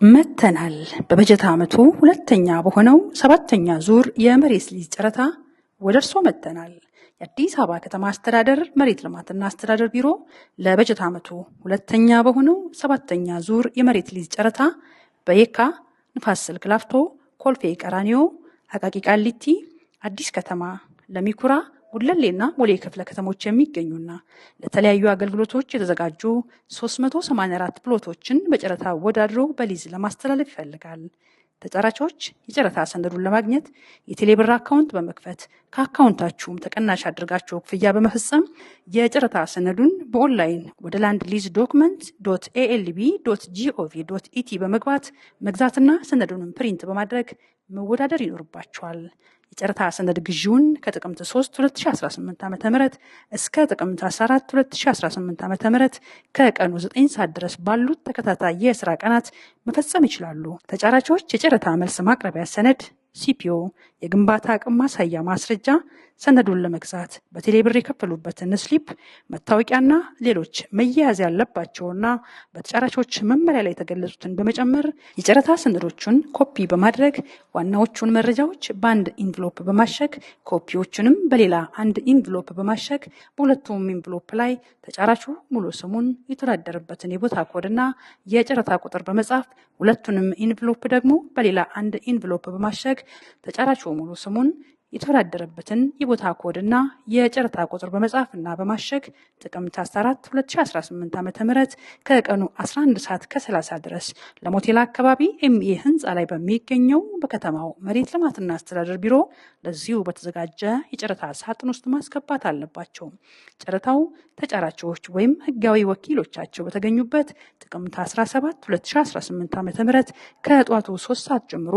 መጥተናል። በበጀት ዓመቱ ሁለተኛ በሆነው ሰባተኛ ዙር የመሬት ሊዝ ጨረታ ወደ እርሶ መጥተናል። የአዲስ አበባ ከተማ አስተዳደር መሬት ልማትና አስተዳደር ቢሮ ለበጀት ዓመቱ ሁለተኛ በሆነው ሰባተኛ ዙር የመሬት ሊዝ ጨረታ በየካ፣ ንፋስ ስልክ ላፍቶ፣ ኮልፌ ቀራኒዮ፣ አቃቂ ቃሊቲ፣ አዲስ ከተማ፣ ለሚኩራ፣ ጉለሌና ቦሌ ክፍለ ከተሞች የሚገኙና ለተለያዩ አገልግሎቶች የተዘጋጁ 384 ፕሎቶችን በጨረታ አወዳድሮ በሊዝ ለማስተላለፍ ይፈልጋል። ተጫራቾች የጨረታ ሰነዱን ለማግኘት የቴሌብር አካውንት በመክፈት ከአካውንታችሁም ተቀናሽ አድርጋችሁ ክፍያ በመፈጸም የጨረታ ሰነዱን በኦንላይን ወደ land lease document.alb.gov.et በመግባት መግዛትና ሰነዱንም print በማድረግ መወዳደር ይኖርባቸዋል። የጨረታ ሰነድ ግዢውን ከጥቅምት 3 2018 ዓ.ም እስከ ጥቅምት 14 2018 ዓ.ም ከቀኑ 9 ሰዓት ድረስ ባሉት ተከታታይ የስራ ቀናት መፈጸም ይችላሉ። ተጫራቾች የጨረታ መልስ ማቅረቢያ ሰነድ CPO፣ የግንባታ አቅም ማሳያ ማስረጃ፣ ሰነዱን ለመግዛት በቴሌብር የከፈሉበትን slip፣ መታወቂያና ሌሎች መያያዝ ያለባቸውና በተጫራቾች መመሪያ ላይ የተገለጹትን በመጨመር የጨረታ ሰነዶቹን ኮፒ በማድረግ ዋናዎቹን መረጃዎች በአንድ envelope በማሸግ፣ ኮፒዎቹንም በሌላ አንድ envelope በማሸግ፣ በሁለቱም envelope ላይ ተጫራቹ ሙሉ ስሙን፣ የተወዳደረበትን የቦታ ኮድና የጨረታ ቁጥር በመጻፍ፣ ሁለቱንም envelope ደግሞ በሌላ አንድ envelope በማሸግ ተጫራቹ ሙሉ ስሙን፣ የተወዳደረበትን የቦታ ኮድና የጨረታ ቁጥር በመጻፍና በማሸግ ጥቅምት 14 2018 ዓ.ም ከቀኑ 11 ሰዓት ከ30 ድረስ ለሞቴል አካባቢ ኤምኤ ህንፃ ላይ በሚገኘው በከተማው መሬት ልማትና አስተዳደር ቢሮ ለዚሁ በተዘጋጀ የጨረታ ሳጥን ውስጥ ማስገባት አለባቸው። ጨረታው ተጫራቾች ወይም ህጋዊ ወኪሎቻቸው በተገኙበት ጥቅምት 17 2018 ዓ.ም ከጠዋቱ 3 ሰዓት ጀምሮ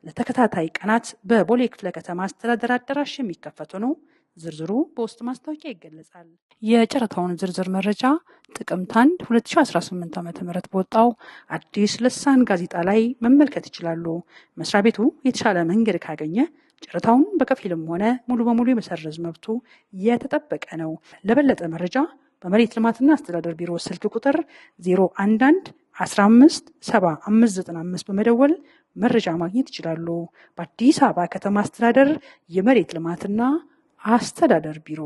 ለተከታታይ ቀናት በቦሌ ክፍለ ከተማ አስተዳደር አዳራሽ የሚከፈቱ ነው። ዝርዝሩ በውስጥ ማስታወቂያ ይገለጻል። የጨረታውን ዝርዝር መረጃ ጥቅምት 1 2018 ዓ.ም በወጣው አዲስ ልሳን ጋዜጣ ላይ መመልከት ይችላሉ። መስሪያ ቤቱ የተሻለ መንገድ ካገኘ ጨረታውን በከፊልም ሆነ ሙሉ በሙሉ የመሰረዝ መብቱ የተጠበቀ ነው። ለበለጠ መረጃ በመሬት ልማትና አስተዳደር ቢሮ ስልክ ቁጥር 011 15 7 595 በመደወል መረጃ ማግኘት ይችላሉ። በአዲስ አበባ ከተማ አስተዳደር የመሬት ልማትና አስተዳደር ቢሮ።